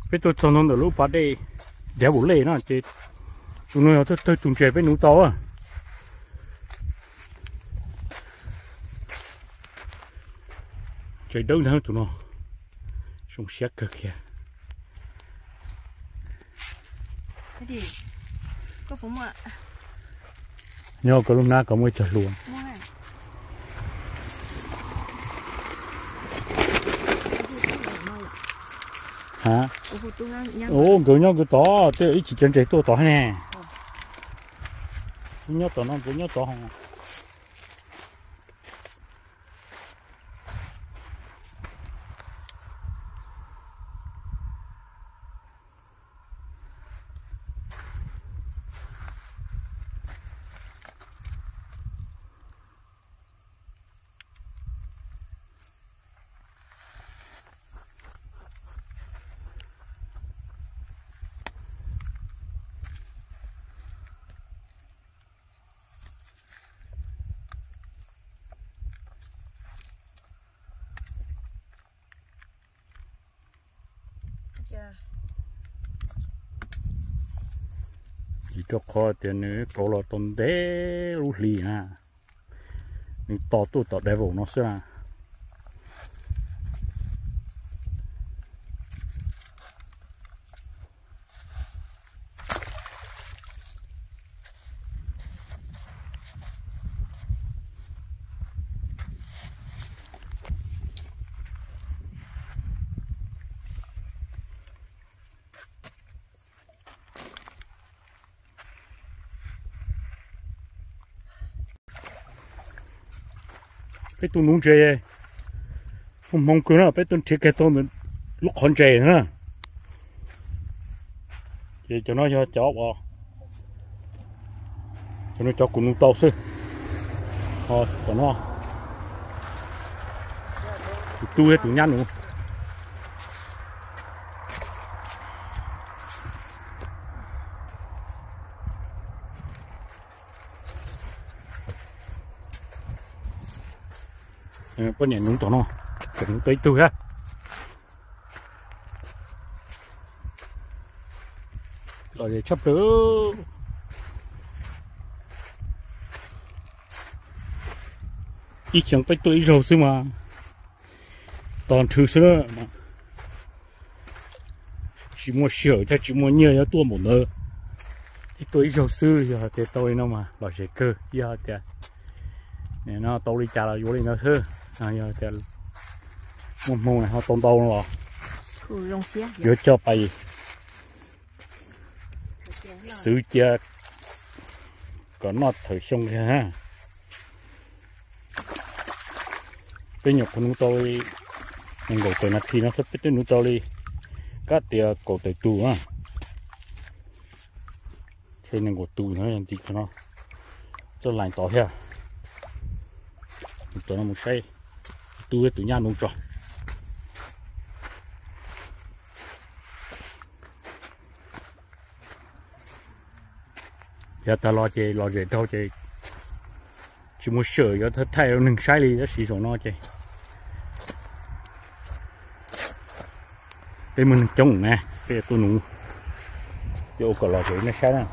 Peb tuaj txog no ntawm lub pas dej Diav Vus Lej no ces tus no yog thawj thawj tus ntses peb nuv tau. Ntses dawb ntag tus no, zoo siab kawg kiag. Nyob koj lub hnab ko muaj ib txoj hlua. Ha, nkawd nyob nkawd tod, tej ib chim cov ntses tuaj tod ne. Wb nyob tom no nkawd nyob tod ho. Vim rau qhov tias nws kauv los tau ntev lub hli na, nws to tuaj tom Diav Vus no xwb na. Peb tuaj nuv ntses, hmoo kawg na, peb tuaj nrhiav kiag tau ntawm lub qhov ntses na. Ces cov no yog cov uas, cov no cov kuv nuv tau xwb. Tom no, tus tub thiab tus nyab nuv. Poj niam nuv tom no, tseem nuv tau ib tug thiab. Lom zem tshaj plaws. Ib xyoo peb tuaj ib zaug xwb mas tos nrhw xwb na. Tsis muaj sij hawm thiab tsis muaj nyiaj yuav tuaj npaum ntawd, ib tuaj ib zaug xwb. Yog hais tias tau li no mas lom zem kawg. Yog hais tias no tau li cas los yuav li ntawd xwb. Yog hais tias muaj hmoo ho tau ntau no los yuav coj pais xwb cia kom noj thawm xyoo. Peb nyuam qhuav nuv tau li nees nkaum tawm nas this no xwb, peb twb nuv tau li kab tias kaum tawm tus na. Thiab nees nkaum tus no ntxiv no txoj lais tod thiab. Mus tom no mus saib, tub thiab tus nyab nuv tso. Yav tag los ces lom zem dhau ces tsis muaj sij hawm yuav thaij rau neeg saib li, tab sis zaum no ces peb muaj neeg coob na, peb tuaj nuv, peb ua kom lom zem nej saib na.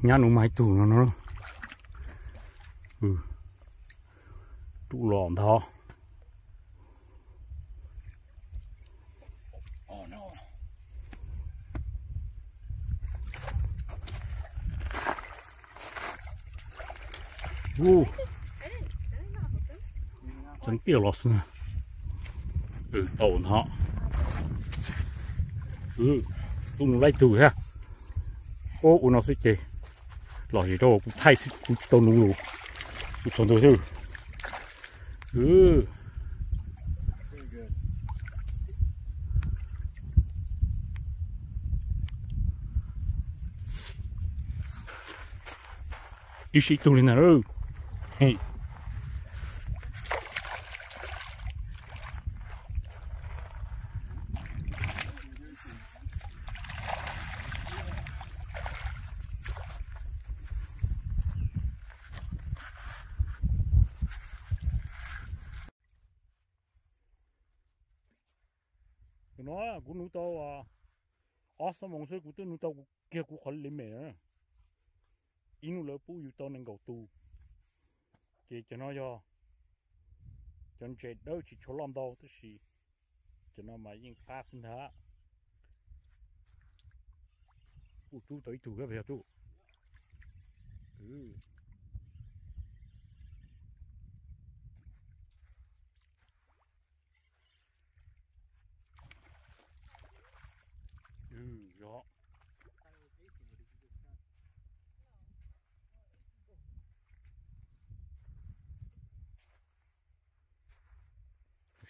Nyab nuv mas ib tug no no. Rub los ntag. Txeev tiaj los xwb. Tau no. Tub nuv laib tug thiab. Ua no xwb ces lom zem rau kuv thaij xwb, kuv tsis tau nuv los kuv txog ntawd xwb. Ib sij tug li ntag. No kuv nuv tau ob xuab moos xwb kuv twb nuv tau kiag kuv qhov li me. Ib hnub lawv pub yus tau nees nkaum tus. Ces cov no yog cov ntses dawb tsis tshua loj ntau tab sis cov no mas yeej qab xwb ntag. Kuj tub tau ib tug thiab yog tub.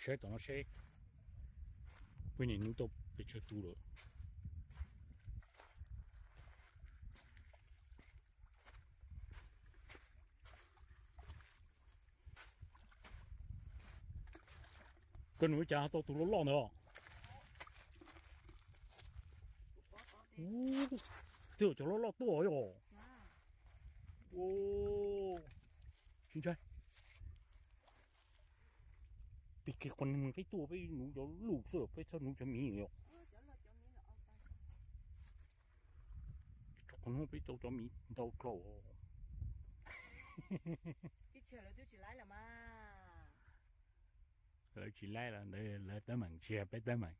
Saib tom no seb puas nyem nuv tau pes tsawg tus lawm. Koj nuv cas tau tus loj loj ntawd os? Twb cov loj loj tuaj os. Tsis ntshai. Peb qhov neeg peb tuaj peb nuv cov luj xwb, peb txhob nuv cov miv yom. Qhov no peb tau cov miv ntau dlhau. Lawv tsis laib los ntawd lawv teeb meem, tsis yog peb teeb meem.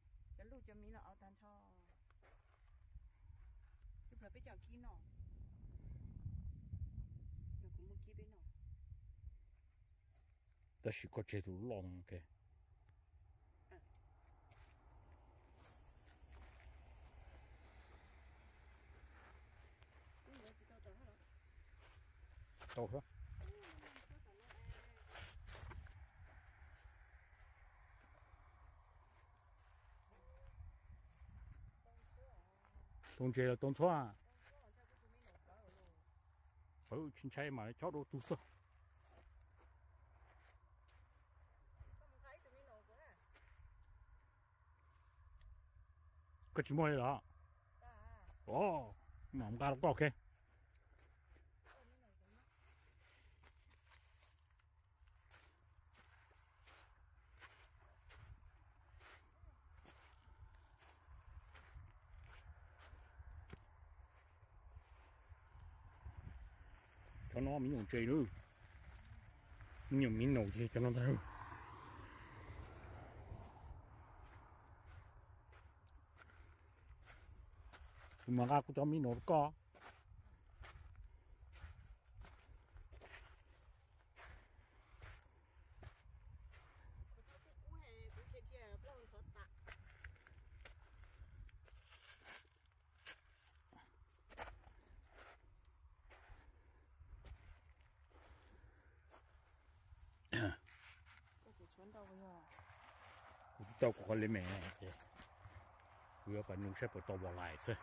Tab sis koj tseg tus loj no. Tau. Tau ntses los tau ntxhuab. Pawg tsis ntshai mas chob dua tug xwb. Koj tsis muaj li los? Os, mam nqa rau koj, ok. Cov no me nyuam ntses na, me nyuam miv naum ces cov no ntag. Kuv mam nqa kuv cov miv naum rau koj. Kuv twb tau kuv qhov liv mem ces kuv yuav pais nug saib puas tau vos lais xwb.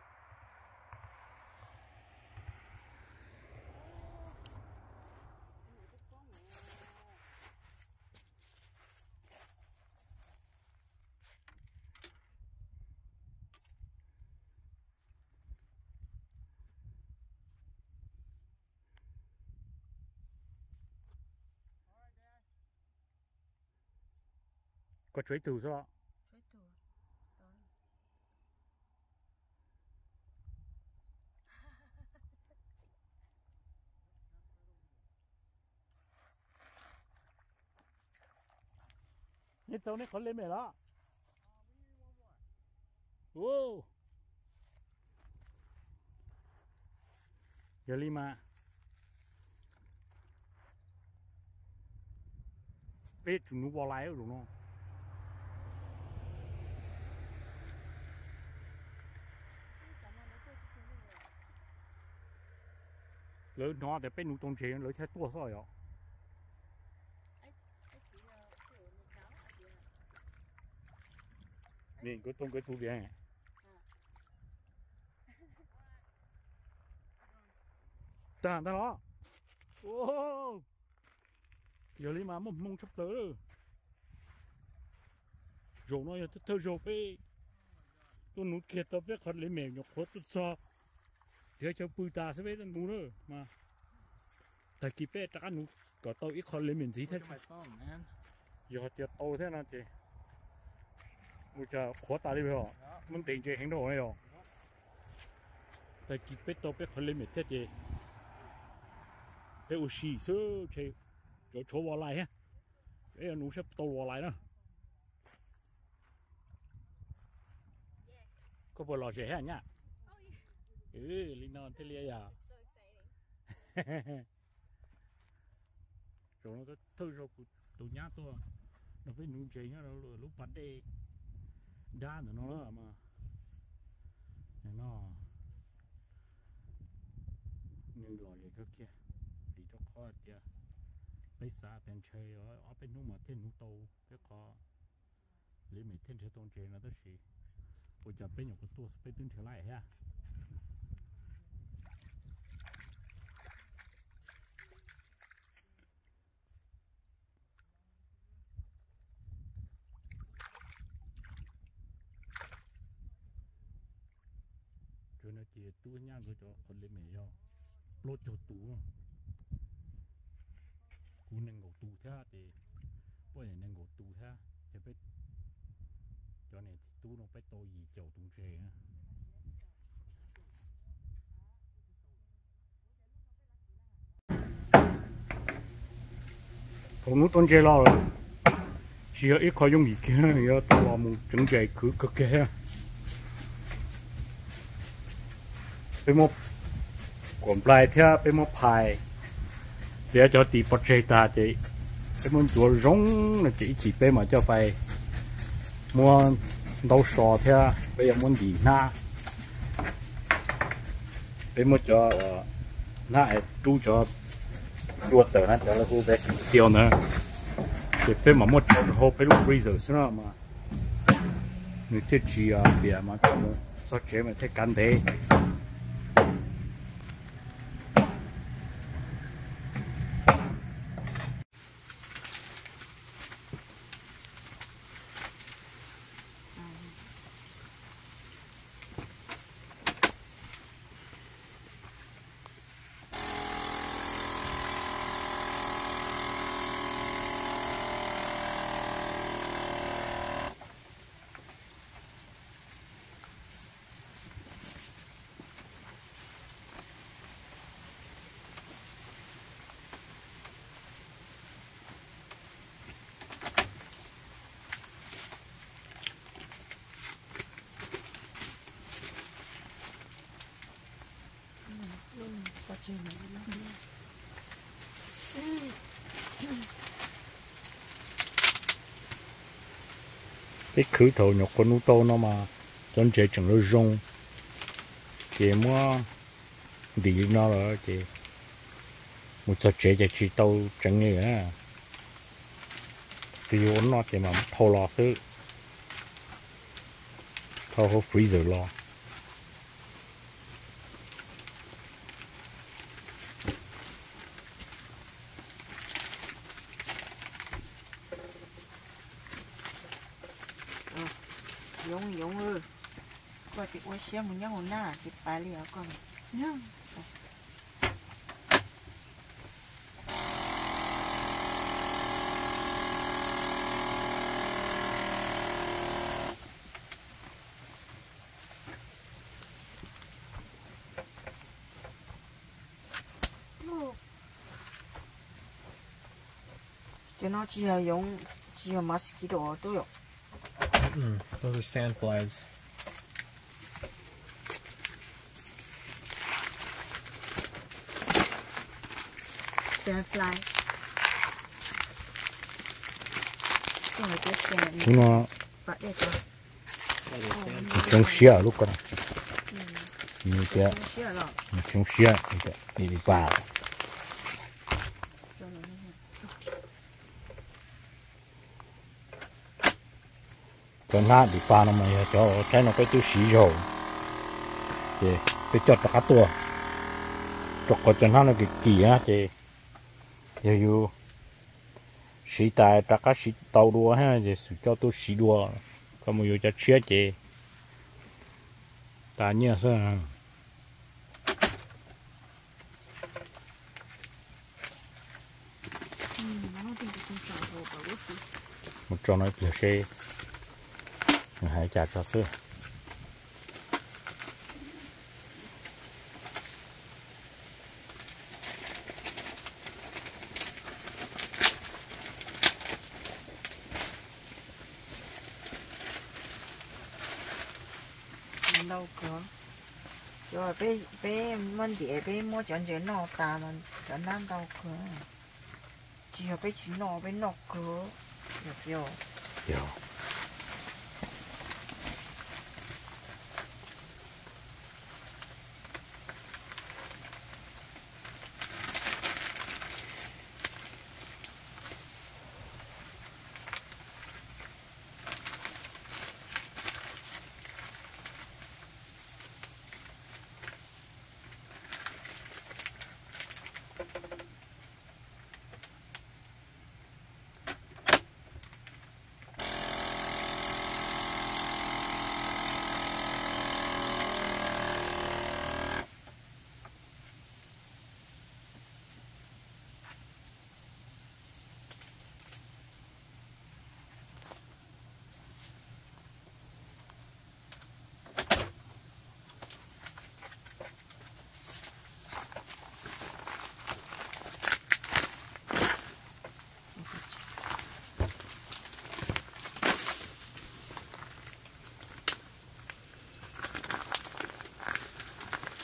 Koj tshuav ib tug xwb los? Neb tau neb qhov liv mem los? Yog li mas peb tsum nuv vos lais zaum no. Lawv hnov tias peb nuv tau ntses lawv thiaj tuaj xwb yom. Ni kuv tuaj nkawd tus tias tag ntag los. Yog li mas muaj hmoo tshaj plaws lawm. Zaum no yog thawj zaug peb tuaj nuv kiag tau peb qhov liv mem nyuam qhuav tuaj txog, tiav chaw pw tas xwb peb tuaj nuv na mas. Tag kis peb rov qab nuv kom tau ib qho liv mem ntxiv thiab. Yog hais tias tau thiab no ces ua cas qhuav tas li os, muab ntes ntses heev rau hauv ne yom. Tag kis peb tau peb qhov liv mem thiab ces peb ua si xwb, tshuav tshuav vos lais thiab. Peb yuav nuv saib tau vos lais na. Koj puas lom zem thiab nyab? Li no thiaj li yog. Zaum no thawj zaug kuv tus nyab tuaj nrog peb nuv ntses nyob lub pas dej dab ntawm no mas. No nws lom zem kawg kiag, vim rau qhov tias peb xav tias ntshe ob peb hnub mas thiaj nuv tau peb qhov liv mem thiaj nrhiav tau ntses no tab sis ua cas peb nyuam qhuav tuaj peb twb nrhiav lawm thiab. Cov no ces tub nyab nkawd cov qhov liv mem yog plaub caug tus, kuv nees nkaum tus thiab ces poj niam nees nkaum tus thiab ces peb cov niam tub no peb tau yim caum tus ntses na. Thaum nuv tau ntses los tsis yog ib qho yooj yim kiag, yuav tau los mus tseev ntses khwv kawg kiag thiab. Peb muab kuam nplai thiab peb muab phais, txiav cov tis pov tseg tag ces peb muab ntxuav zoo no ces ib chim peb mam coj pais muab ntaub so thiab peb yuav muab ntim hnab. Peb muab cov hnab es rub cov dua tawm na, cov lawv hu vacuum seal ntawd, ces peb mam muab tso rau hauv peb lub freezer xwb no mas nws thiaj tsis piam mas coj mus txog tsev mas thiaj kav ntev. Peb khwv thaum nyuam qhuav nub tau no mas cov ntses tseem zoo zoo, ces muab ntim li no lawm ces mus txog tsev ces tsis tau tseev li. Twb yog ua noj ces mam thau los xwb, thau hauv freezer los. Yoov, Yoov, koj tsis ua siab mus nyob hauv nab ces pais li os koj. Cov no tsis yog yoov, tsis yog mosquito tub yom. 嗯，都是 sand flies。 Sandfly. Tus no tsis zoo siab lub ko na. Nws tias nws tsis zoo siab, nws tias nws li pas. Cov hnab ntim pas no mas yog cov saib no peb twb siv zaum, ces peb coj rov qab tuaj, rau qhov cov hnab no kim kim na ces yog yus siv tas rov qab siv tau dua ces xum coj tuaj siv dua, koj mus yuav cov tshiab ces tas nyiaj xwb. Mus tso no ib pliag seb nws hais cas tso xwb. Ntau kawg. Cov peb muab ntiav, peb muab cov ntses noj tas mas cov hnab ntau kawg. Tsis yog peb tsis noj, peb noj kawg. Yog txiv. Yog.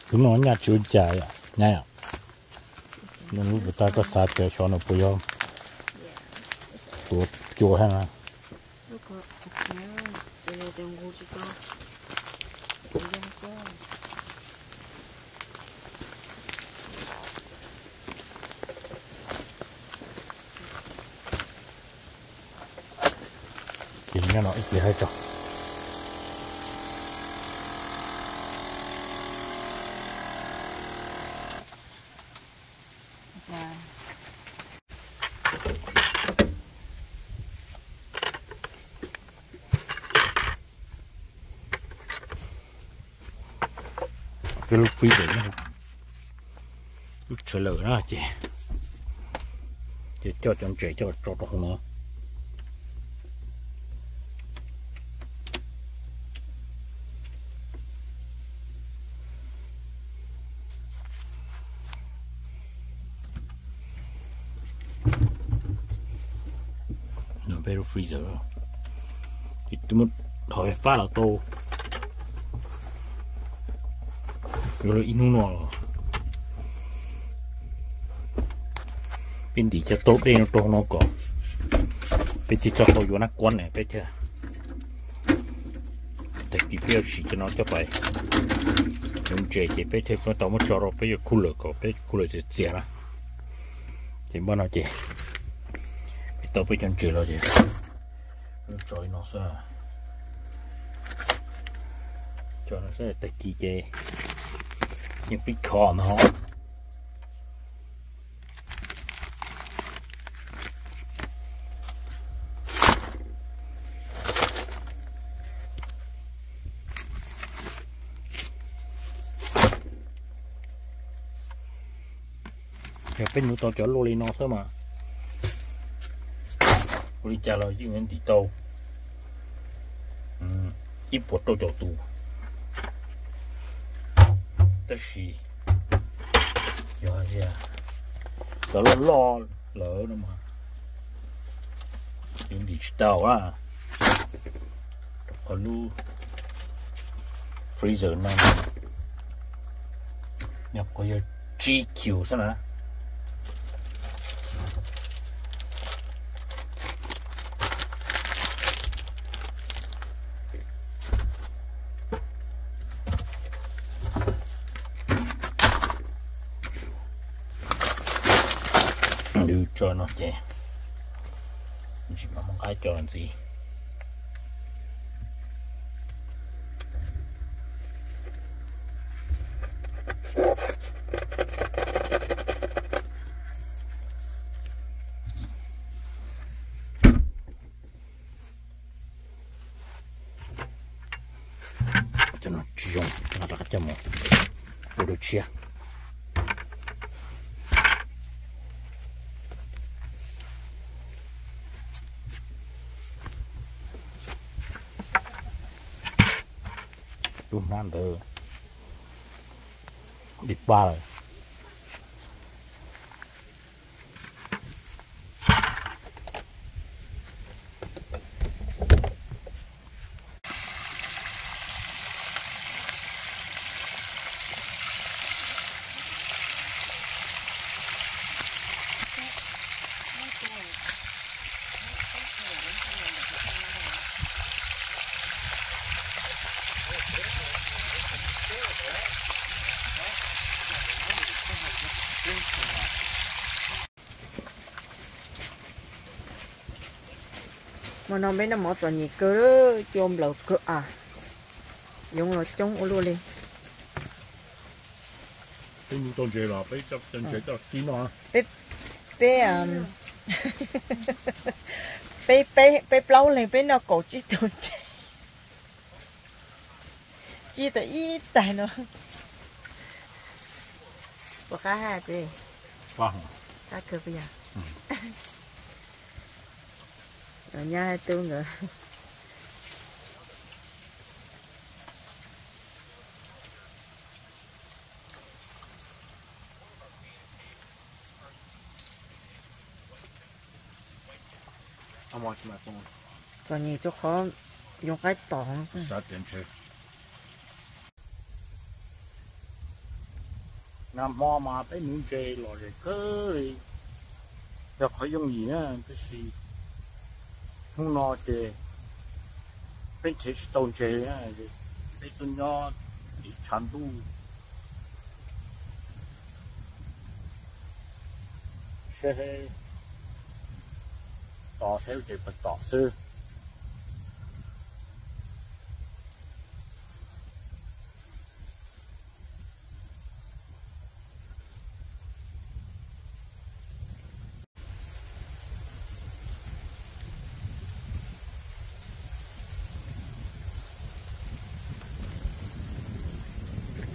Tus no nyaj tsis ua cas yom, nyaj yom. Nws lub puas tag koj xav tias xyov nws puas yog tuav cua thiab na. Ces nyob no ib pliag hais tso. Peb lub freezer, lub tshawv lawm na ces, ces coj cov ntses coj tso rau hauv no. Peb lub freezer ces twb muab dhos fab los tau yuav luag ib hnub no los. Peb ntim cov taub dej no rau hauv no kom peb thiaj tso tau yuav nab kuab ne peb thiaj Tag kis peb yuav siv cov no coj pais nuv ntses ces peb thiaj tau muab tso rau peb cov cooler kom peb cooler txias txias na. Ces npaj no ces peb tau peb cov ntses los ces tso li no xwb. Tso no xwb, tag kis ces yeej pib khov no. Yog peb nuv tau cov luaj li no xwb mas ua li cas los yeej yuav ntim tau ib puas rau caum tus. Tab sis yog tias cov loj loj lawm no mas yeej ntim tsis tau a. Rau qhov lub freezer no nyuam qhuav yog tsib kius xwb na. Tso no ces tsis mam muab nqa coj ntxiv. Cov no tsis zoo, rov qab coj mus ua dua tshiab. Lub hnab ntawd di pa lawm. Hmo no peb noj mov txom nyem kawg, cua nplaum kawg as, yoov los coob ua luaj li. Peb, peb, peb plaub leeg peb noj kaum tsib tug ntses, ci tau ib taig no. Puas qab hab txiv? Qab kawg puas yog? Nyab hab tub nkawd. Txom nyem rua qhov yoov qaib tom. Nag hmo mas peb nuv ntses lom zem kawg li, yog qhov yooj yim na, tab sis hnub no ces peb nrhiav tsis tau ntses, peb tuaj nyob tim tshav ntuj saib, tos saib ua cas puas tom xwb.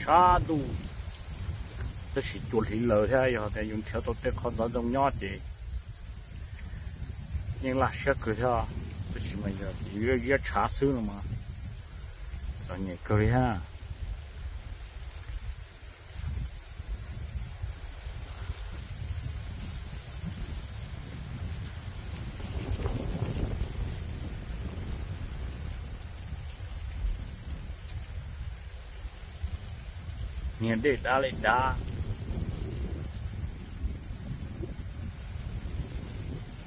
Tshav ntuj, tab sis cua hliv lawm thiab, yog tias yus nrhiav tau tej qhov ntxoov ntxoo nyob ces yeej laj siab kawg thiab, tab sis mas yog tias ziab tshav xwb no mas txom nyem kawg li thiab. Niag dej dav li dav,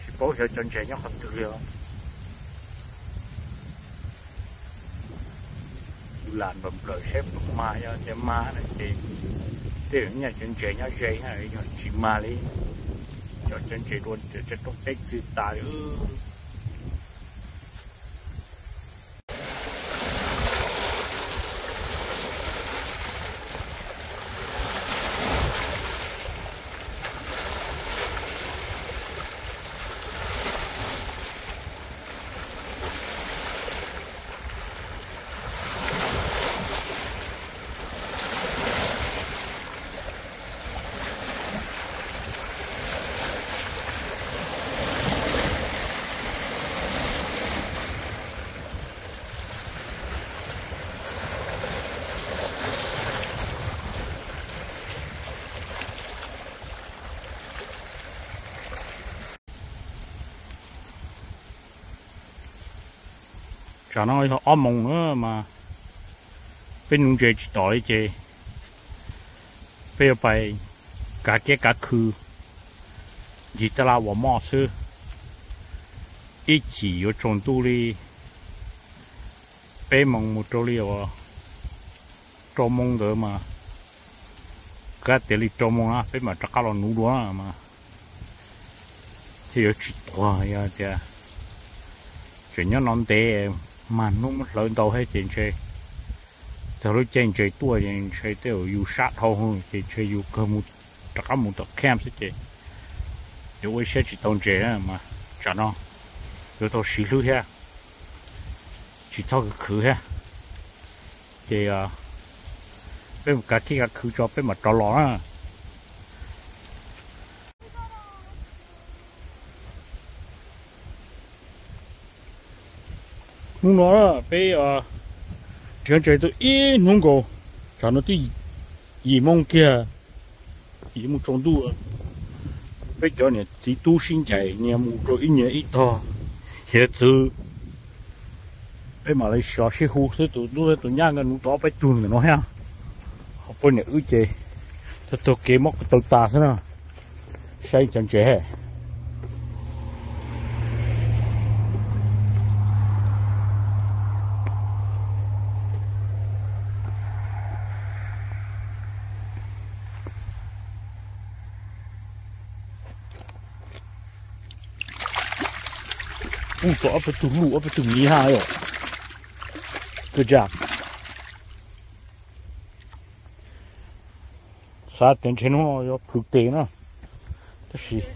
tsis paub xyov cov ntses nyob qhov twg li os. Lam nplawm nplawm saib puas mag, yog tias mag na ces tej zaum nyaj cov ntses nyob ze na, yog tsis mag li cov cov ntses dua cov rooj teb twg tas li. Tsam no yog ob moos na mas peb nuv ntses tsis tom li ces peb yuav pais kav kiab kav khw ncig taj laj ua moj xwb. Ib chim yuav tsaus ntuj li peb moos mus rau li rau moos ntawd mas, kab tias li rau moos na peb mam rov qab los nuv dua mas thiaj yuav tsis tuag. Yog tias tseem nyob no ntev mas hnub muab hlawv ntau thiab ces ntshe txog lub caij ntses tuaj ces ntshe tej zaum yus sab dhau ces ntshe yus kawg mus rov qab mus tom camp xwb ces yuav ua ib siab tsis tau ntses na mas tsam no yuav tau siv hlwb thiab tsis txhob khwv khwv thiab. Ces peb mus kav kiab kav khw tso peb mam rov los na. Hnub no peb nrhiav ntses tau ib hnub nkaus, tsam no twb yim moo kiag, yim moo tsaus ntuj. Peb cov niam txiv tub sib ncaim nyias mus rau ib nyias ib tog hiav txwv. Peb mam li sib hu xwb, tus tub thiab tus nyab nkawd nuv tau ob peb tug ntawm no thiab. Ho poj niam wb ces taug taug kev mob ko taw tas xwb na. Saib cov ntses. Ub, tau ob peb tug luj ob peb tug miv hab yom. Good job. Xav tias ntshe hnub no yuav plhws tes na, tab sis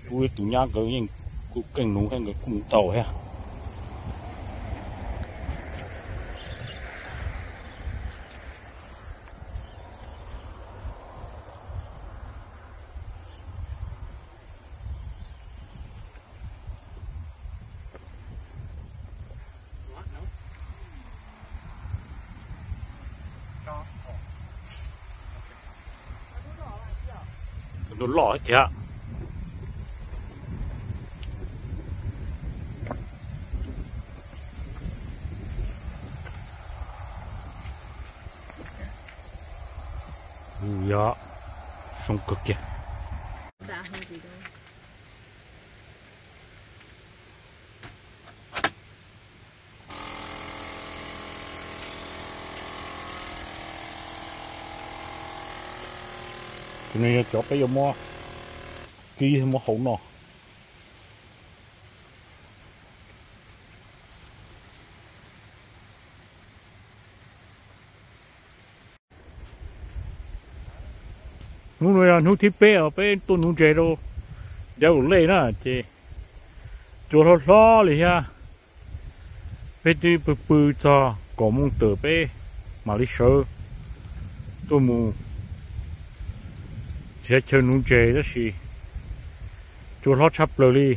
kuv tus nyab nkawd yeej kuj keej nuv thiab nkawd kuj mus tau thiab. Tus loj thiab. Yog, zoo kawg kiag. Tus no yog cov peb yuav muab kib muab hau noj. Hnub no yog hnub thib peb os, peb tuaj nuv ntses rau Devil's Lake na, ces cua hlob hlob li thiab. Peb twb pw pw txog kaum moos tawm peb mam li sawv tuaj mus nrhiav chaw nuv ntses tab sis cua hlob tshaj plaws li.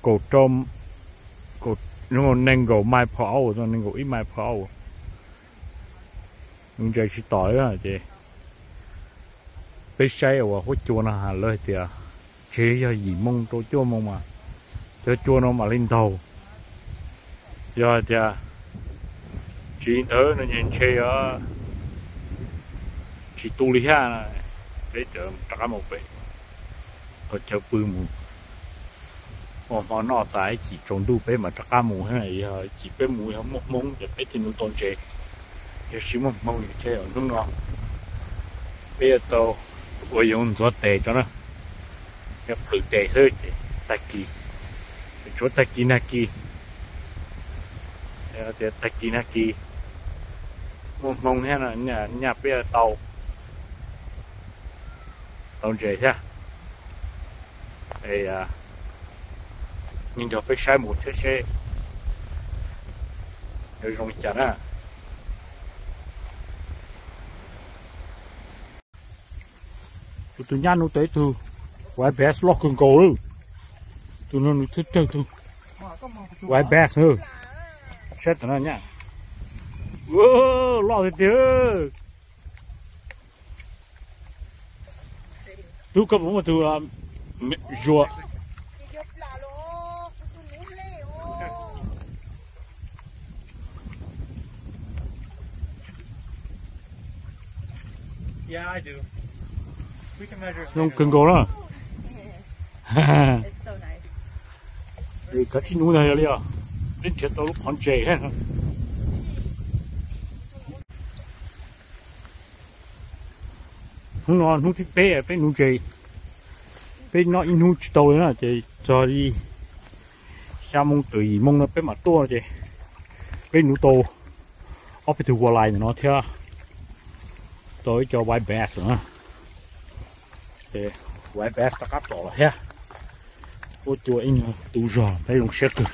Kaum rau, nees nkaum mile per hour, nees nkaum ib mile per hour. Nuv ntses tsis tom li ces peb saib uas huab cua no lawv hais tias tsev yog yim moo rau cuaj moo mas cov cua no mam li ntaug. Yog hais tias tsis li ntawd no ces ntshe yuav tsis tu li thiab. Peb tseem rov qab mus pem qhov chaw pw mus. Ua hmo noj tas ib chim tsaus ntuj peb mam rov qab mus, yog ib chim peb mus yog muaj hmoo ces peb thiaj nuv tau ntses, yog tsis muaj hmoo ces hnub no peb yuav tau ua yoov ntxuav tes tso na, yuav plhws tes xwb ces tag kis, tsuav tag kis nag kis, tias tag kis nag kis muaj hmoo thiab no nyaj peb yuav tau, tau ntses thiab. Nrog peb saib mus thiab seb yuav zoo li cas na. Tus, tus nyab nuv tau ib tug white bass loj kawg nkaus lawm. Tus no nws thwj tawg tus white bass. Saib tom no nyab, loj tiag tiag. Tub, koj puas muaj tus zuas? Zoo kawg nkaus na. Kav tsij nuv ntag yog li os, peb nrhiav tau lub qhov ntses. Hnub no hnub thib peb peb nuv ntses, peb noj ib hnub tsis tau li na ces txog li xya moo twm yim moo no peb mam tuaj ces peb nuv tau ob peb tug walleye ntawm no thiab tau ib co white bass na. Ces white bass rov qab tom los thiab, ua cua ib nyuag tu zog peb zoo siab kawg.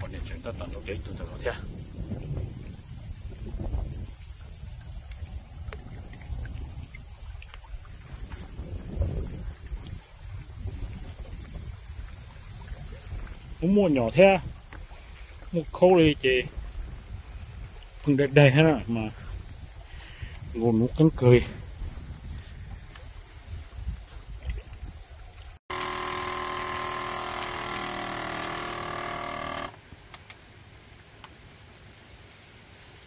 Ua niam tseem tab tom nuv ib tug ntawm no thiab. Muaj muaj nyom thiab, muaj khaub li ces pheej daig daig thiab na mas nkaus nuv qeeb kawg.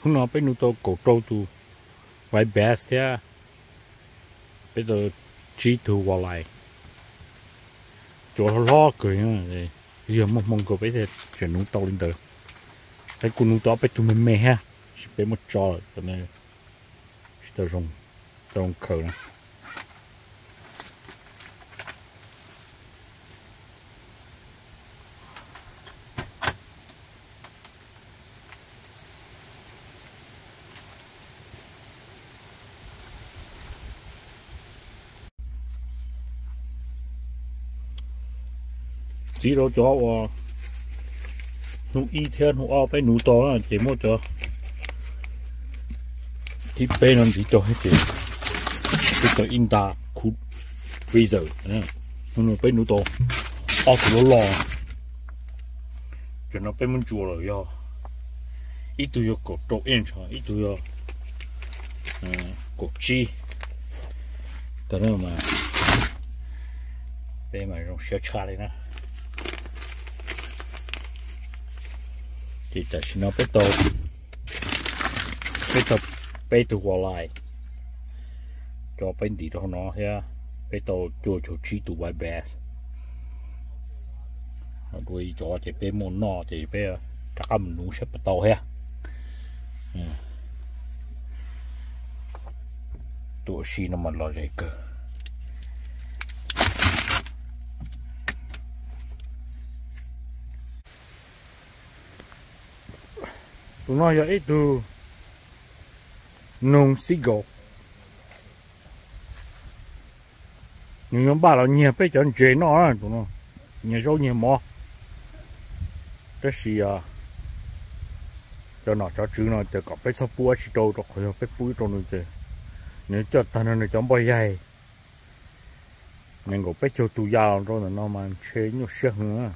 Hnub no peb nuv tau kaum rau tus white bass thiab peb tau tsib tug walleye. Cua hlob hlob kawg, yog muaj hmoo nkaus peb thiaj tseem nuv tau li ntawd. Peb kuj nuv tau ob peb tug me me thiab, tab sis peb muab tso lawm, tsis tau zoo, tau zoo khaws na. Txiv rau cov uas hnub ib thiab hnub ob peb nuv tau na ces muab cov thib peb no ntxiv rau thiab ces peb tau ib nta cooler freezer. Hnub no peb nuv tau ob tug loj loj. Cov no peb muab ntsuas lawm yog ib tug yog kaum rau inch, ib tug yog kaum tsib. Tau na mas peb mas zoo siab tshaj li na. Ces tam sim no peb tau, peb tau peb tug walleye, cov peb ntim rau hauv no thiab peb tau cuaj caug tsib tus white bass. Dua ib cov ces peb muaj noj ces peb rov qab mus nuv saib puas tau thiab. Tuam si no mas lom zem kawg. Tus no yog ib tug noog seagull. Nws yuav npaj los nyiag peb cov ntses noj na, tus no nyiag zaub nyiag mov. Tab sis cov nom cov tswv no ces kom peb txhob pub dab tsi rau, rau qhov yog peb pub rau nws ces nws coj tag nrho nws cov npoj yaig nees nkaum peb caug tus ya los rau ntawm no mas ntshe nyuaj siab heev na.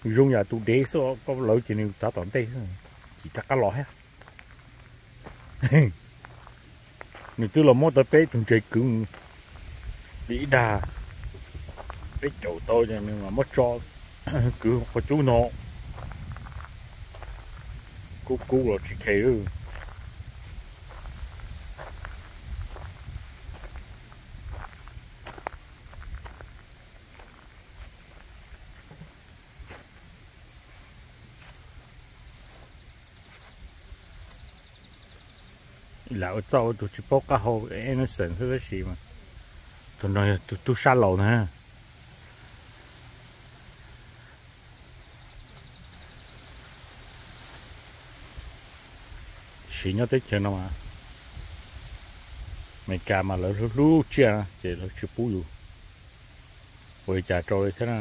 Zoo yam tus dev xwb, koj lawv ces nws txav tom ntej xwb, chim rov qab los thiab. Nws twb los muab tau peb tus ntses kwv mus li ib dag, peb caum tau ces nws mam muab tso. Kwv qhov cub no kub kub los tsis khe. Lam ua txuj ua tus tsis paub qab hau, innocent xwb tab sis mas tus no yog tus tub sab laus na. Siv nyob teb chaws no mas, Amelikas mas lawv hlub hlub tsiaj na ces lawv tsis pub yus ua li cas rau li thiab na.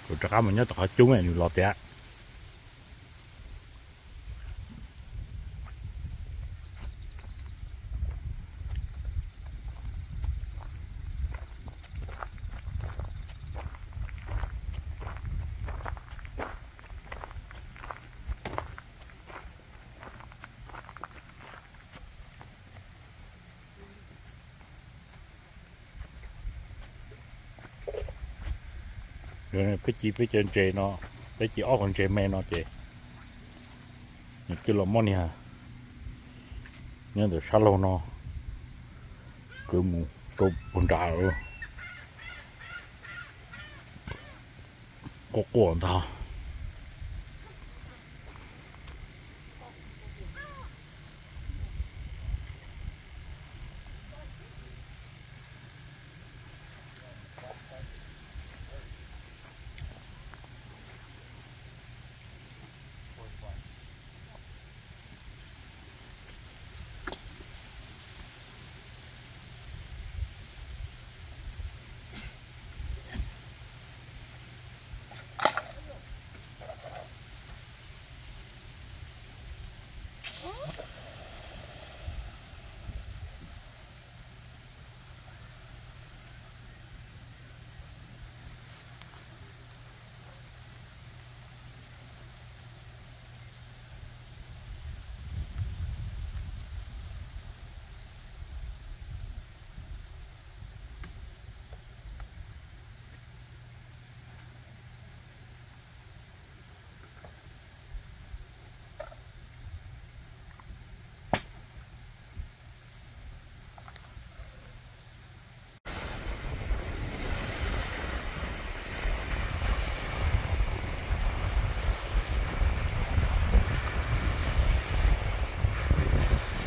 Kuv rov qab mus nyob tom qhov cub nws los tiag. Peb ci peb cov ntses no, peb ci ob qhov ntses me no ces nws twb los muab niag nyob ntawm sab laug no kwv mus rau puag nrad lawm. Quaj quaj ntag.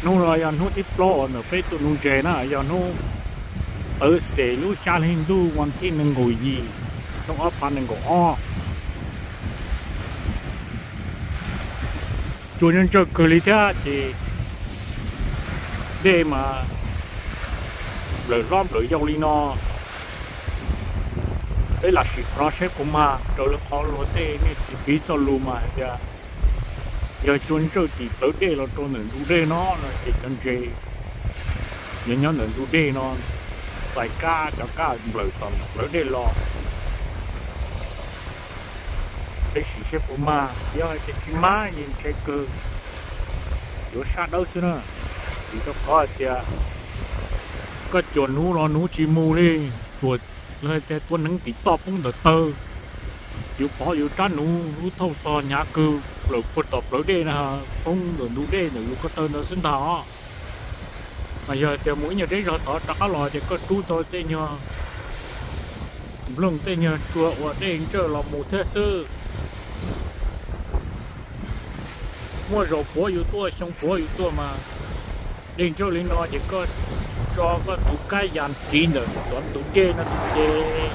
Hnub no yog hnub thib plaub uas ntawm peb tuaj nuv ntses na, yog hnub Thursday lub xya hli ntuj vas thib nees nkaum yim, xyoo ob phav nees nkaum ob. Cua ntsawj kawg li thiab ces dej mas nplawm hlob nplawm yau li no. Peb lam sim qhov no saib puas mag raws li qhov luag tej niaj txiv piv txoj lus mas hais tias yog cua ntsawj tim plawv dej los rau ntawm ntug dej no no ces cov ntses nyob nyob ntawm ntug dej no txais kab, cov kab nplawm tom plawv dej los. Peb sim saib puas mag, yog hais tias tsis mag ces ntshai kawg, yuav sab dawb xwb na. Vim rau qhov hais tias koj cuam nuv los nuv tsis mus li, cuam los hais tias tua neev tim toj poob ntawm taw, yus pov yus rab nuv lub thauj tog hnyav kawg, plawm puag tom plawv dej na, poob ntawm ntug dej ntawm yus ko taw ntawd xwb ntag os. Mas yog hais tias mus ib nyuag deb zog tod rov qab los ces koj rub tau tej nyuag nplooj tej nyuag tsua ua dej ntsawj los mus thiab xwb. Muaj zaus puav yus tuaj, xyoo puav yus tuaj mas dej ntsawj li no ces koj tso koj tus kab yas ris ntawm cov ntug dej no xwb ces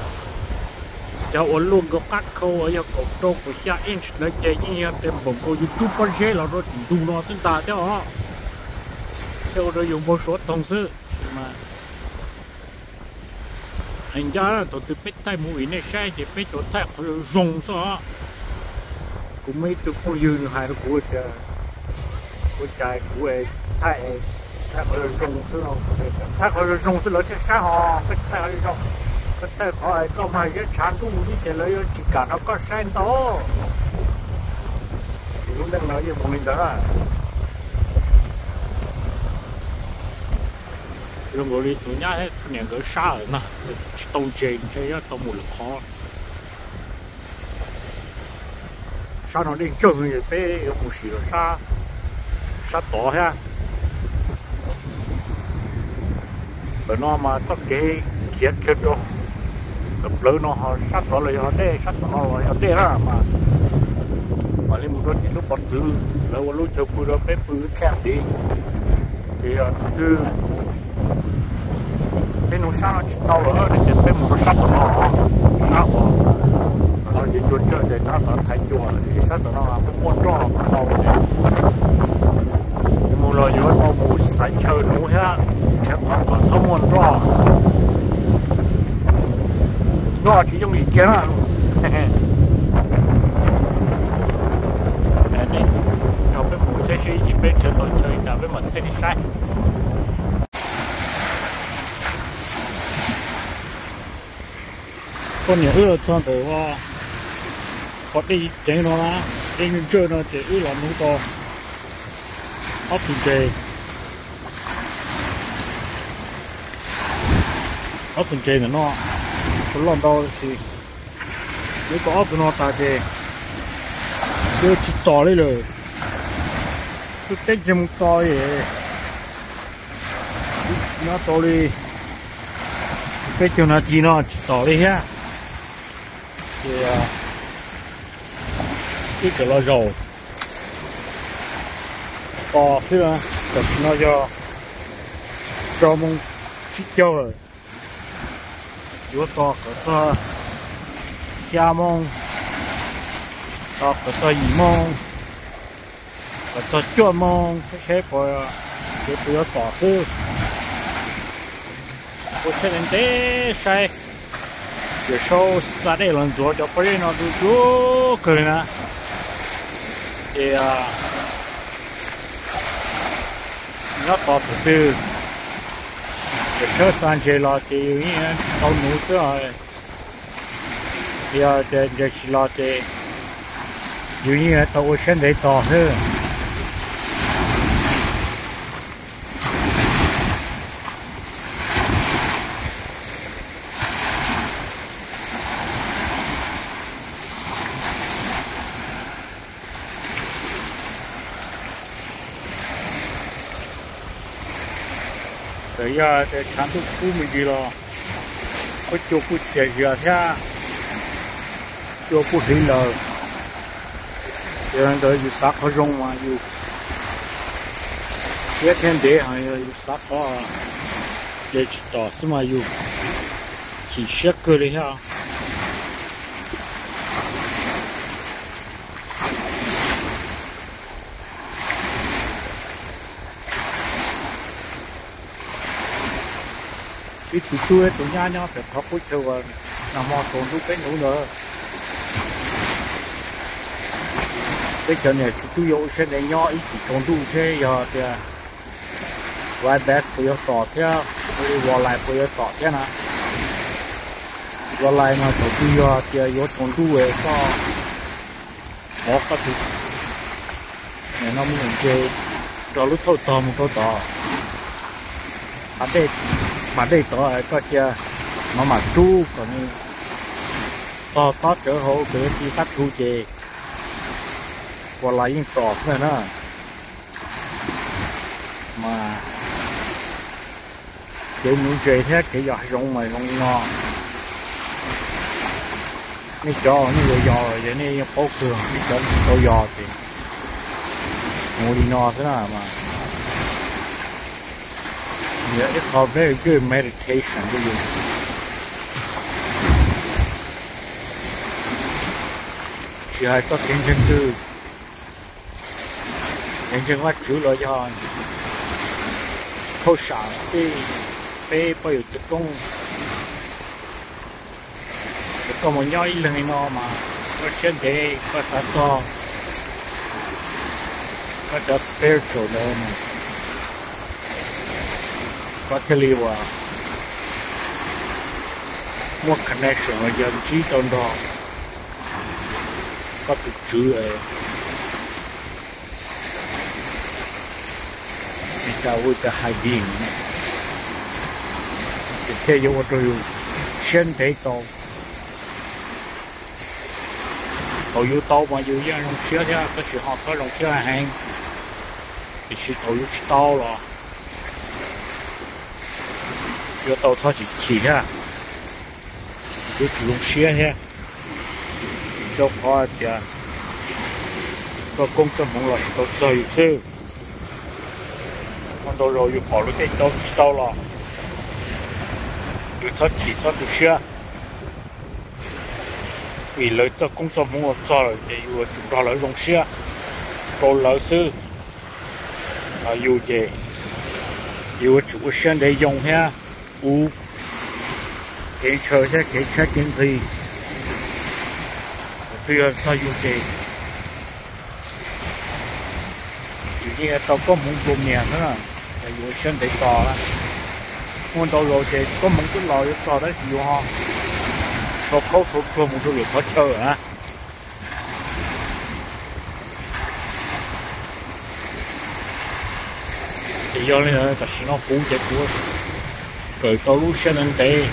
cov uas luaj nkaus qab khau uas yog kaum rau kaum xya inch ntawd ces yeej yog tias npaum nkaus yus rub pob zeb los rau tim ntug no twb ntag thiab os. Thiaj ua rau yus npau suav toog xwb. Hais ncaj thaum twg peb thaij movie nej saib ces peb tsuas thaij qhov zoo zoo xwb os. Kuv muaj ib tug phooj ywg nws hais rau kuv tias, ua cas kuv thaij, thaij qhov zoo zoo xwb no, thaij qhov zoo zoo xwb lawv thiaj saib hos, koj thaij qhov zoo, koj thaij qhov koj mag ziab tshav ntuj xwb ces lawv yuav tsis kam rau koj saib ntau. Yeej mus li ntawd na. Zoo nkaus li tus nyab thiab tus niam nkawd sab lawm no, tsis tau ntses ntshe yuav tau mus lawm qhov. Sab no dej ntsawg, peb yuav mus sim lawm sab, sab tod thiab. Ntawm no mas txoj kev khiav kiag rau plawv no ho sab tod los yog dej, sab tod no los yog dej na mas. Mam li mus rau tim lub pov txwv lawv ua lub chaw pw rau peb pw ib khaj tid. Ces yog twg peb hnub sab no tsis tau lawm no ces peb mus rau sab tom no, sab uas no ces cua tsawg ces rov qab thaiv cua lawm, sab tom no peb muaj nroj tau. Mus los yuav tau mus xaiv chaw hnuv thiab, nrhiav qhov kom txhob muaj nroj. Nroj tsis yooj yim kiag na. Peb mus saib seb ib chim peb nrhiav tau chaw li cas peb mam thiaj li saib. Poj niam wb los txog ntawm ua qhov dej ceev no na, dej ntsawg no ces wb los nuv tau ob tug ntses, ob tug ntses ntawm no, loj ntau tab sis nuv tau ob tug no tas ces yuav tsis tom li lawm. Tuaj teb ntseg mus txog es nyob tau li peb caug nas this no tsis tom li thiab. Ces ib txwm los zaum tos xwb, tam sim no yog rau moos tsib caug lawm. Yuav tos kom txog xya moos, tos kom txog yim moos, kom txog cuaj moos saib seb puas, yuav puas yuav tom xwb. Ua siab ntev ntev saib, yawm saub xa dej los ntxuav cov pob zeb no du du kawg li na. Ces nyob tos tus twg, yawm saub xa ntses los ces yus yeej tau nuv xwb os. Yog tias ntses tsis los ces yus yeej tau ua siab ntev tos xwb. Txawm yog tias tshav ntuj kub me ntsis los kuj cua kuj txias zias thiab, cua kuj hliv lawm. Yog li ntawd yus xav qhov zoo mas yus siab thiab ntev, ho yog yus xav qhov ntses tsis tom xwb mas yus chim siab kawg li thiab. Ib txiv tub ib tug nyab nyob pem qhov qub chaw uas nag hmo tsaus ntuj peb nuv ntawd. Peb cov niam txiv tub yuav ua siab ntev nyob ib chim tsaus ntuj seb yog tias wide bass puas yuav tom thiab, walleye puas yuav tom thiab na. Walleye mas thaum twg yog tias yuav tsaus ntuj es koj pov koj tus niam no me nyuam ntses nrog lub thauj tog mus rau tod, hav dej, mas dej tod koj cia no mam rub kom nws tog tob tsawv hauv kom yuav ti qab thu ces walleye yeej tom xwb na. Mas kev nuv ntses thiab kev yos hav zoov mas zoo li no. Nej cov nej yuav yos los yog nej yeej paub kawg, nej cov tsis tau yos ces mus li no xwb na mas. Yog ib qho very good meditation rau yus. Tsis hais txoj kev ntseeg twg, kev ntseeg Vajtswv los yog thauj sam xij, peb poj yawm txiv koob, ces koj mus nyob ib leeg li no mas koj siab ntev koj xav txog koj cov spiritual ntawd, koj thiaj li uas muaj connection los yog ntsib tau nrog koj tus tswv. Ua cas hais tias thiaj yuav ua rau yus siab ntev tau. Thaum yus tau mas yus yeej zoo siab thiab, tab sis ho txhob zoo siab heev. Tiam sis thaum yus tsis tau los yuav tau txhob chim chim thiab, yuav tsum zoo siab thiab, rau qhov tias txoj koob txoj hmoov los tsis tau txog yus xwb. Ua ntau zaus yus pom luag tej tau tsis tau los yus txhob chim txhob tu siab, vim lawv txoj koob txoj hmoov los txog lawm ces yus yuav tsum nrog lawv zoo siab rau lawv xwb. Yus ces yus yuav tsum ua siab ntev yoo thiab ua kev ntshaw thiab kev tshaib kev nqhis. Twb yog txog yus ces yus yeej yuav tau koob hmoov nplua mias xwb na, yus ua siab ntev tos. Ua ntau zaus ces koob hmoov twb los yuav txog tab sis yus ho sau khaub sau tsuag mus rau lwm qhov chaw na. Ces yog li ntawd tam sim no kuv ces kuv kawm tau lub siab ntev ntev.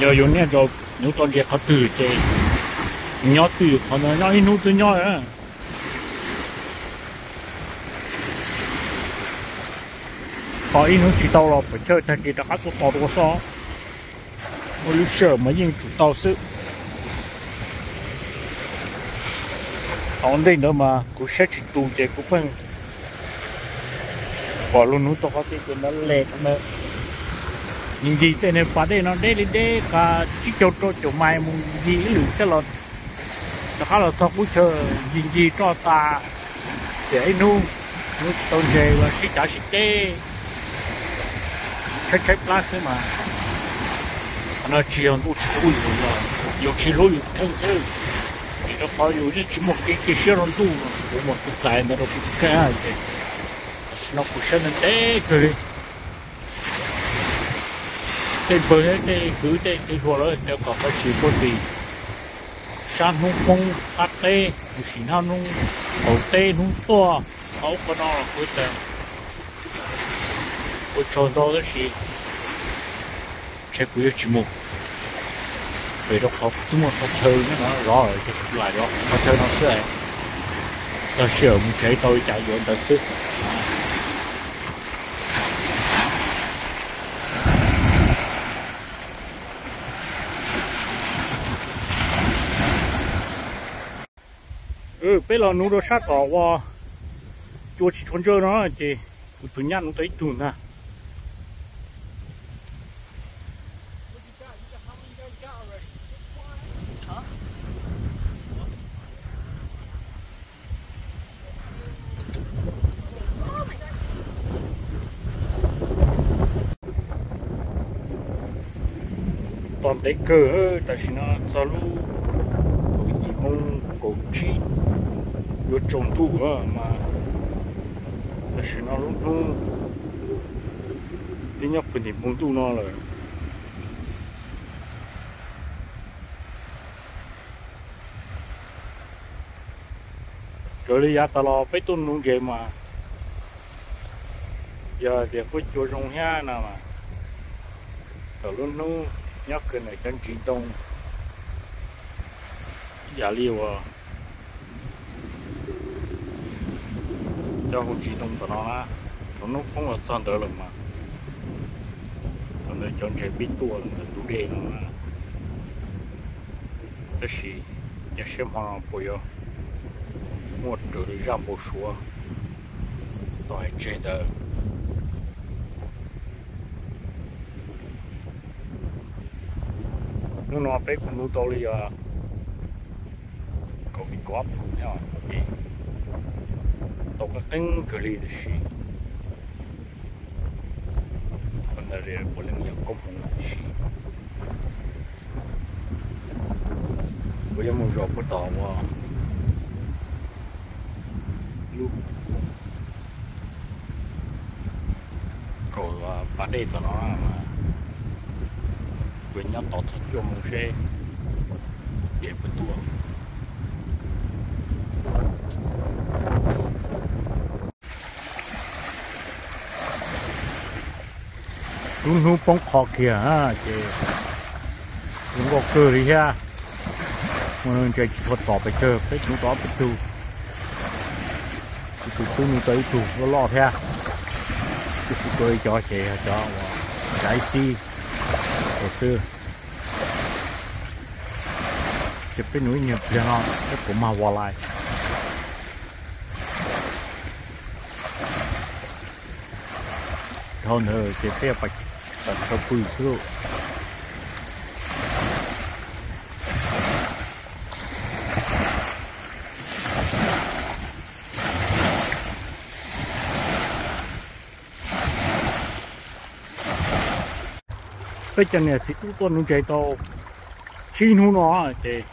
Yog yus niaj zaus hnub tau ntses qhov twg ces nyob twj ywm qhov ntawd, nyob ib hnub twb nyob. Ho ib hnub tsis tau los pem chaw tag kis rov qab tuaj tos dua xwb. Ua lub sij hawm mas yeej tsum tau xwb. Thaum ntej ntawd mas kuv siab tsis tus ces kuv pheej pom luag hnub tau qhov twg ces ntawd les ntawd, ncig tej niag pas dej no deb li deb, qab tsib caug rau caum mais mus ncig ib lwm thiab los rov qab los txog qub chaw ncig ncig roj tas, xiam ib hnub, hnub tsis tau ntses los sib cav sim teb, tshaib tshaib plab xwb mas. Qhov no tsis yog ntuj tsis hlub yus, yus tsis hlub yus kheej xwb. Vim rau qhov yus yeej tsis muaj kev cia siab rau ntuj, kuv muaj tus txais ntawd rau kuv tus kheej ces tam sim no kuv siab ntev ntev kawg li. Tej npawg thiab tej kwv tej tij hluas lawv tias kom pab sim puag tim sab hnub poob qab teb, sim hnub qaum teb hnub tuaj, qhov ub qhov no los kuv tias ua tsaug ntau tab sis ntshe kuv yuav tsis mus, vim rau qhov kuv twb muaj qhov chaw nyob no zov lawm ces kuv lam zov qhov chaw no xwb. Txog sij hawm mus tsev tau li cas yuav ntawd xwb. Peb los nuv rau sab tom uas cua tsis tshua ntsawj no ces kuv tus nyab nuv tau ib tug ntag. Tos ntev kawg, tam sim no txog lub kaum yim moo kaum tsib, yuav tsaus ntuj mas tam sim no lub hnub twb nyob puag tim npoo ntuj no lawm. Raws li yav tas los peb tuaj nuv ntses mas yog tias kuj cua zoo thiab no mas thaum lub hnub nyob kawg ntawm cov ntsis ntoo ib yam li uas cov hauv ntsis ntoo tom no na, thaum hnub poob los txog ntawd lawm mas thaum ntawd cov ntses pib tuaj ntawm ntug dej no na. Tab sis cia siab hmo no puas yuav muaj raws li zaj npau suav tau hais tseg ntawd. Hnub no peb kuj nuv tau li kaum ib kaum ob tug thiab, tau qeeb qeeb kawg li tiam sis qhov ntawd puav leej yog koob hmoov tiam sis kuv yuav mus zaum puag tom uas lub kaum pas dej tom no mas kuv nyob tos txog cuaj moo seb ntses puas tuaj. Lub hnub poob qho kiag ces zoo nkauj kawg li thiab. Muaj ntses tsis tshua tom pes tsawg, peb nuv tau ob peb tug. Ib tug tub nuv tau ib tug loj loj thiab. Ib tug tua ib cov ces yog cov uas xaiv xib xwb. Ces peb nuv ib nyuag pliag no peb puas mag walleye. Dhau ntawd ces peb yuav pais tawm chaw pw xwb lauj. Peb cov niam txiv tub tuaj nuv ntses tau tsib hnub no ces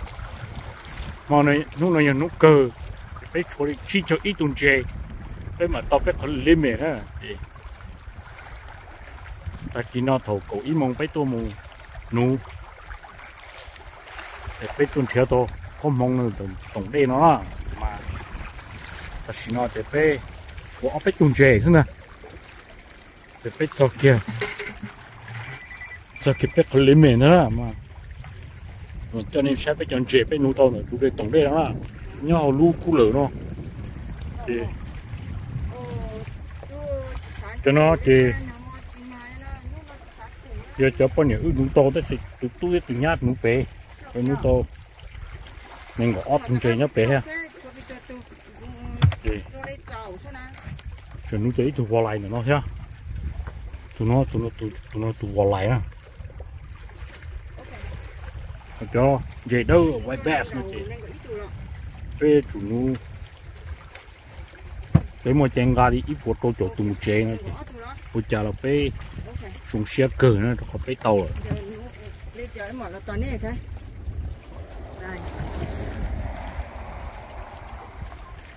hmo, hnub no yog hnub kawg, ces peb tshuav li tsib caug ib tug ntses, peb mam tau peb qhov limit na. Ces tag kis no thaum kaum ib moos peb tuaj mus nuv, ces peb tuaj nrhiav tau khaub hmoov toom dej no na, mas tam sim no ces peb tshuav ob peb tug ntses xwb ntag. Ces peb txog kiag, txog kiag peb qhov limit ntag na, mas coj nej saib peb cov ntses peb nuv tau ntawm tus toom dej no na, nyob hauv lub kub lawm no. Ces cov no ces yog cov poj niam wb nuv tau, tab sis tus tub thiab tus nyab nuv pem, nuv tau nees nkaum ob tug ntses nyob pem thiab. Tseem nuv tau ib tug walleye ntawm no thiab. Tus no, tus no tus walleye na. Cov ntses dawb white bass no ces peb tsum nuv, peb muaj cai nqa li ib puas rau caum tus mus tsev no ces ua cas los peb zoo siab kawg na rau qhov peb tau lawm.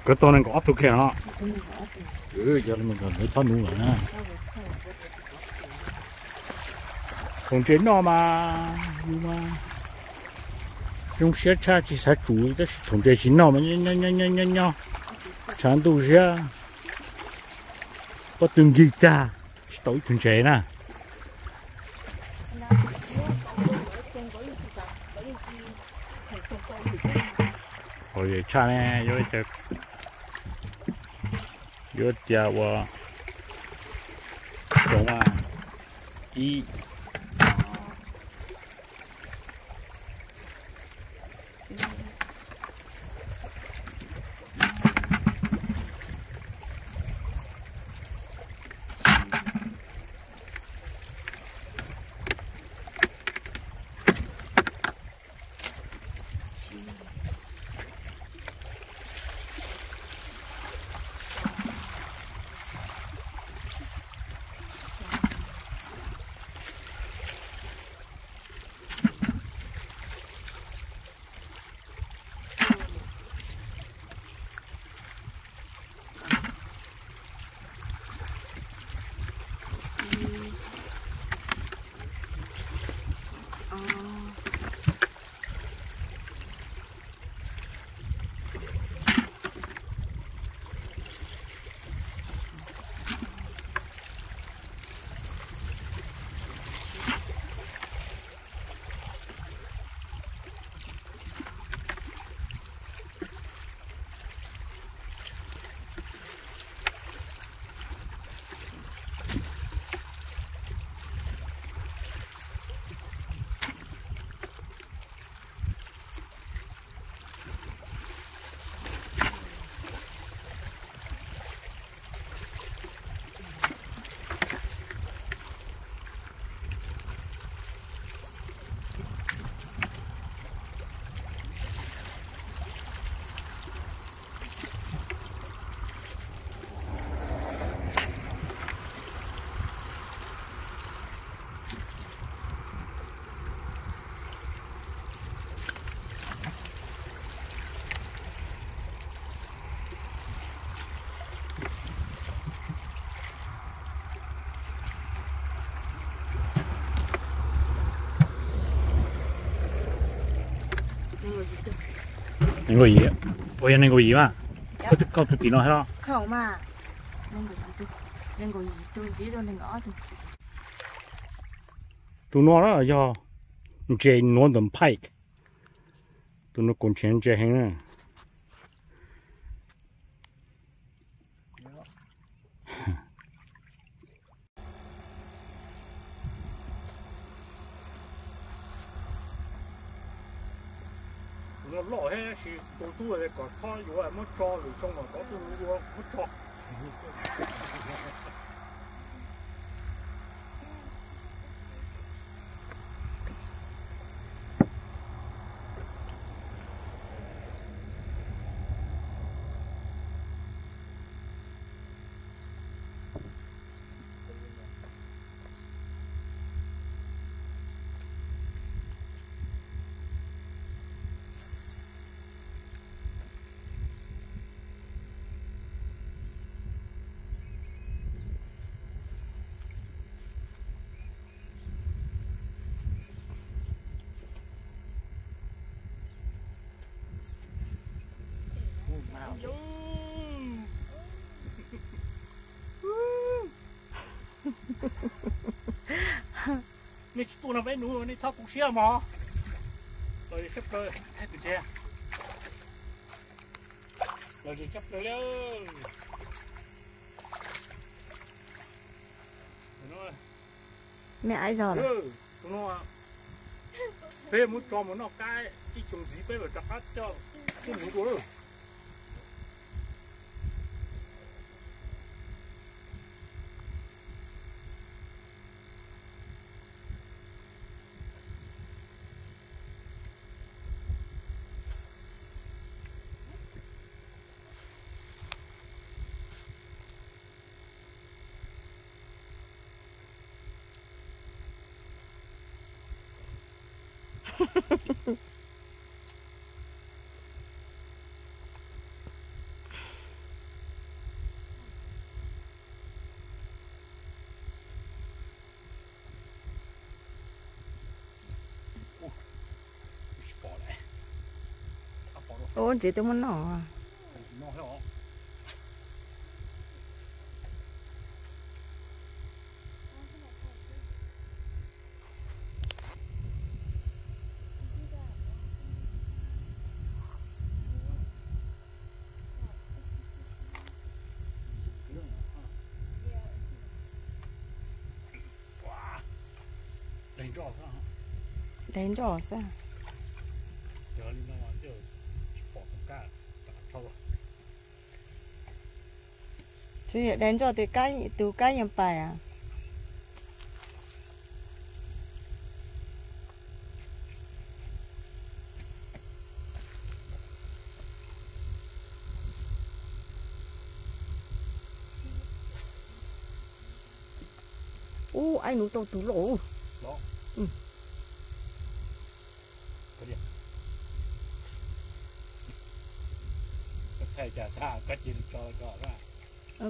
Kawg tau nees nkaum ob tug kiag no. Yog li mas nkawd txhob nuv lawm na. Thaum ntses noj mas, zoo siab tshaj tsis xav tsum, tab sis thaum ntses tsis noj mas nyob nyob nyob nyob tshav ntuj ziab, pob tw nkig tag, tsis tau ib tug ntses na. Tshaj ne, yuav tias ua, ib Nees nkaum yim, ua yog nees nkaum yim mas, koj tus tim no thiab los? Tus no na yog ntses Northern Pike. Tus no kuv nrhiav ntse heev na. Tus no loj thiab, tab sis tus tub kom txhob yuav, muab tso lwm xyoo kom tau tus ua muab tso. Nej tsis tuaj no peb nuv, nej txhob tu siab mog. Lom zem tshaj plaws, hais tus ntses. Lom zem tshaj plaws li. Me aib zog lawm. Peb muab tso mus noj kab, ib xyoo ntxiv peb mam rov qab coj tuaj nuv dua. Ub, ntses twb muab noj. Daig nroj xwb. Tsuas yog daig nroj tus kab yeej pais as. Ub, aib nuv tau tus loj.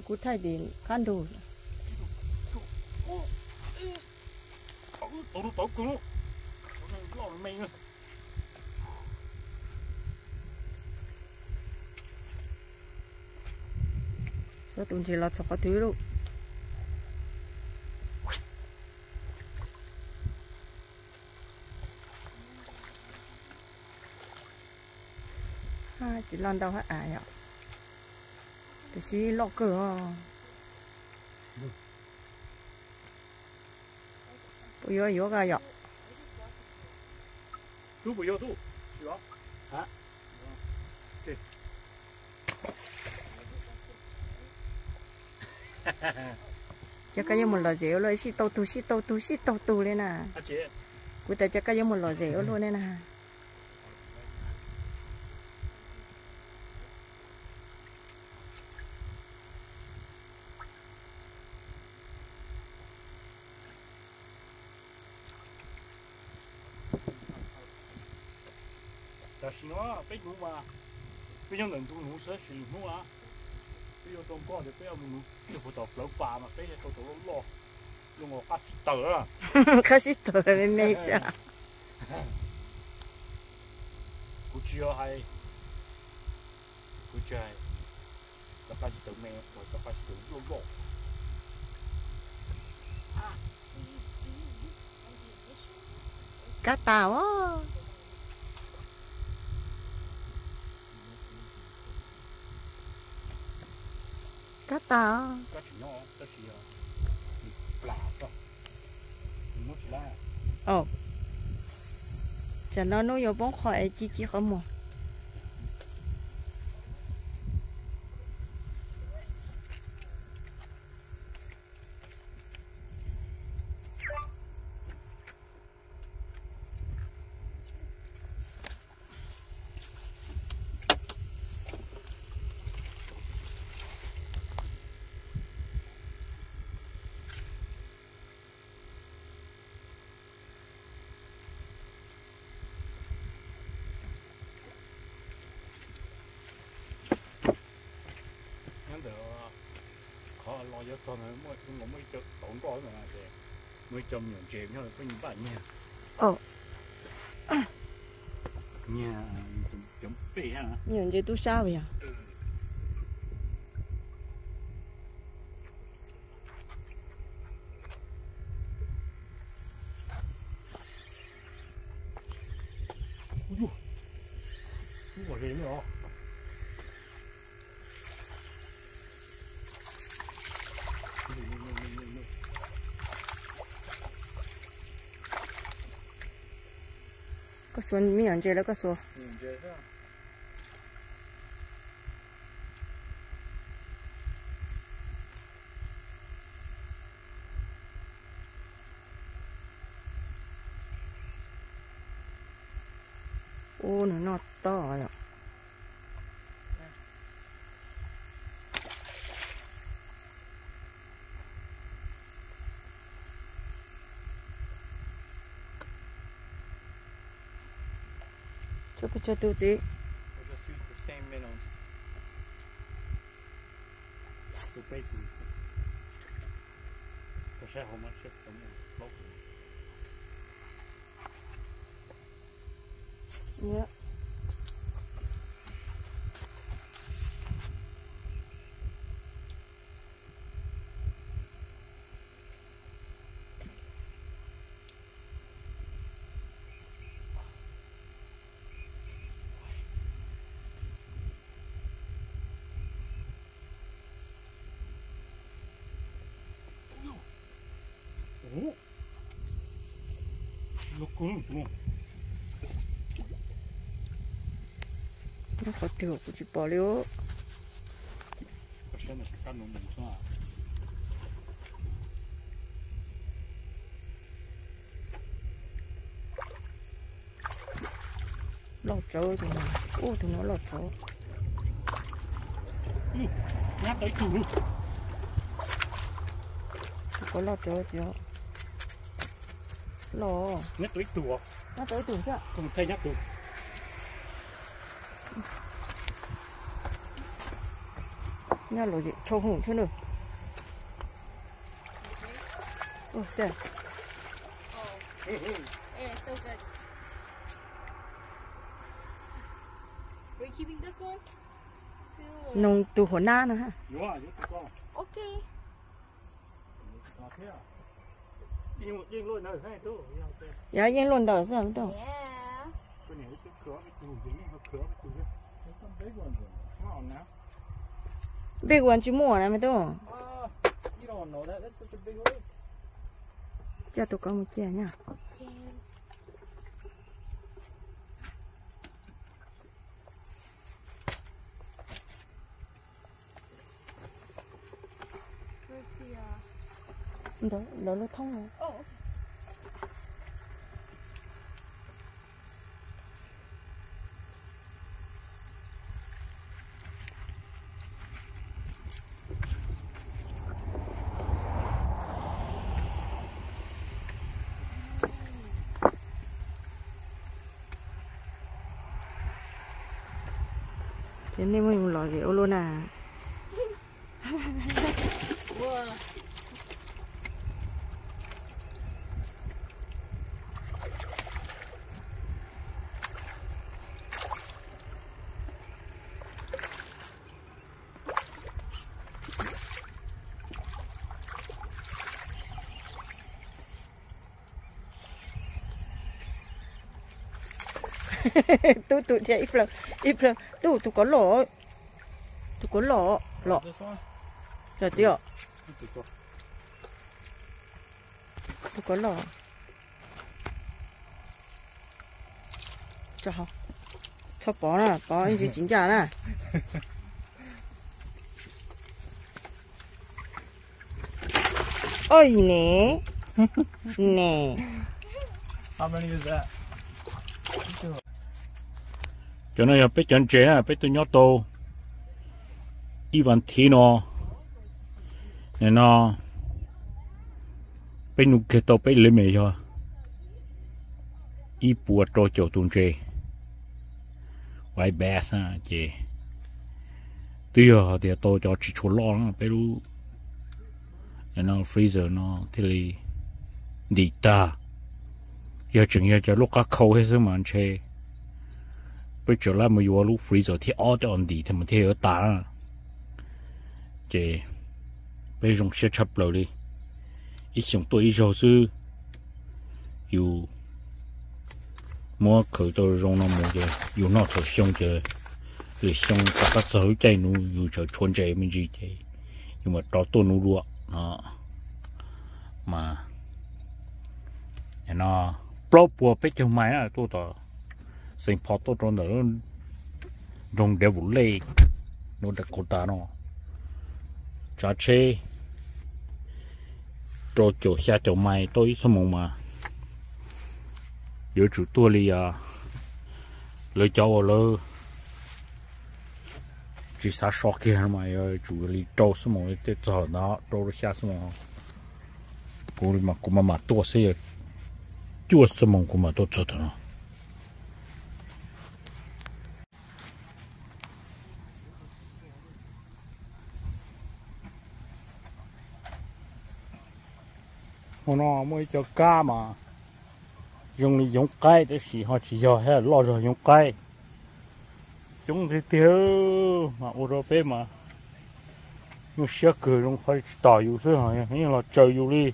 Kuv thaij tim qab nrug. Tus ntses los txog qhov twg lauj? Tsis loj ntau hab as yom, tiam sis loj kawg os. Puas yuav yuav koj yom? Cov koj yuav mus lom zem ua luaj, sib tau tug, sib tau tug, sib tau tug li na. Kuv tas cov koj yuav mus lom zem ua luaj ne na. Tam sim no peb nuv mas peb nyob ntawm ntug nuv xwb, tab sis lwm hnub peb yuav tau nkoj ces peb yuav mus nuv, yog puag tom plawv pas mas peb yuav tau tus loj loj, zoo nkaus qab xib taws. Qab xib taws me me xwb. Kuv tsis yog hais, kuv tsis hais cov qab xib taws me, cov qab xib taws loj loj. Kab tas os. Kab tas os. Tsam no hnub yuav poob qho es ci ci qhov muag. Nyob ntawm qhov los yuav txog ntawd muaj, muaj ib co tauv nroj ntawd ces muaj ib co me nyuam ntses nyob peb npaj nyiag. Nyiag cov pej. Me nyuam ntses tub sab yog. Koj xuas me nyuam ntses lawm koj xuas. Ub, nws noj tob yom. Tshuav pes tsawg tus txiv? Qhov twg kuv tsis pom li. Loj tsawv tus no, ub tus no loj tsawv. Nyab tau ib tug. Tus ko loj tsawv tiag. Loj. Nyab tau ib tug. Nyab tau ib tug thiab. Koj mus thaij nyab tug. Nyab los tshau hwm thiab na. Ua xyov. Noog tus huam nab no ha. Yog yeej luaj ntawd xwb. Big one tsis muaj na me tub. Coj tus ko mus cia nyob. Ntawd lawv lub thoob no. Ces nej muaj mus los ces ua luaj na. Tub tus thiab ib plawg, ib plawg tub tus kov loj, tus kov loj los. Los txiv os. Tus kov loj. Txhob pov na, pov ntsis tsis ncaj na. Oj ne, ne. Cov no yog peb cov ntses na, peb tuaj nyob tau ib vas thiv no. Nim no peb nug kiag tau peb limit yog ib puas rau caum tus ntses white bass na, ces twb yog hais tias tau cov tsis tshua loj na, peb lub freezer no thiaj li ntim tag. Yog tseem yog cov lub qab khau thiab xwb mas ntshe peb tseem lab mus yuav lub freezer thib ob coj ntim thiaj mas thiaj yuav tas na. Ces peb zoo siab tshaj plaws li, ib xyoos tuaj ib zaug xwb, yus muab khaws tau zoo no mus ces yus noj thaum xyoo ces lwm xyoo rov qab txog lub caij nuv yus tseem tshuav ntses me ntsis ces yus mam rov tuaj nuv dua no. Mas no plaub puas peb caug mais na, tuaj tom Saint Paul tuaj rau ntawm nroog Devil Lake, North Dakota no, tsav tsheb rau caum xya caum mais tau ib xuab moos mas yuav tsum tuaj li lawv cov uas lawv tsis xav so kiag no mas yuav tsum li rau xuab moos tej txog ntawd, rau xya xuab moos. Kuv mas kuv maj mam tuaj xwb, yog cuaj xuab moos kuv mam tuaj txog thaum no. Hauv no muaj ib co kab mas zoo li yoov qaib tab sis ho tsis yog, loj zog yoov qaib. Coob tiag tiag mas ua rau peb mas nyuaj siab kawg, zoo qhov tsis tom yus xwb yeej los tsaws yus li.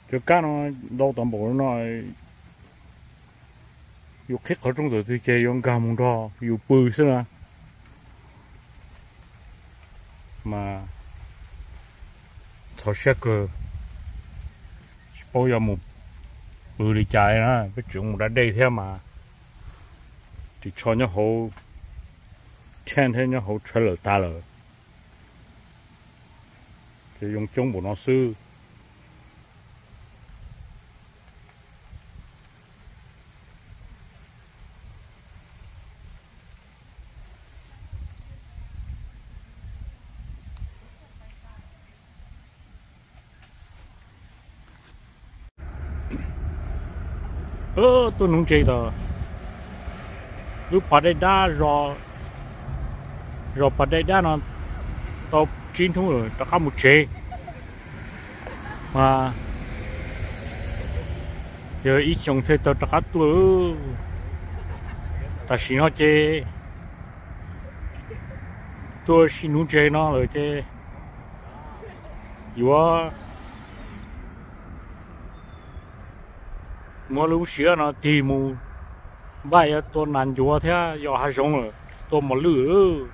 Cov kab no ntau tau npaum no, yus qhib qhov rooj ntawm twg ces yuav nkag mus nrog yus pw xwb na. Mas txhawj siab kawg, tsis paub yuav mus pw li cas na, peb tseem mus da dej thiab mas ris tsho nyob hauv tent thiab nyob hauv trailer tas lawm. Ces zoo coob npaum no xwb. Tuaj nuv ntses tom lub pas dej dab, zos pas dej dab no tau tsib hnub lawm rov qab mus tsev. Mas yog ib xyoos thiaj tau rov qab tuaj. Tam sim no ces tuaj sib nuv ntses no lawm ces yuav muab lub sij hawm no tig mus npaj yuav tua nas ncuav thiab yos hav zoov lawm, tua mos lwj.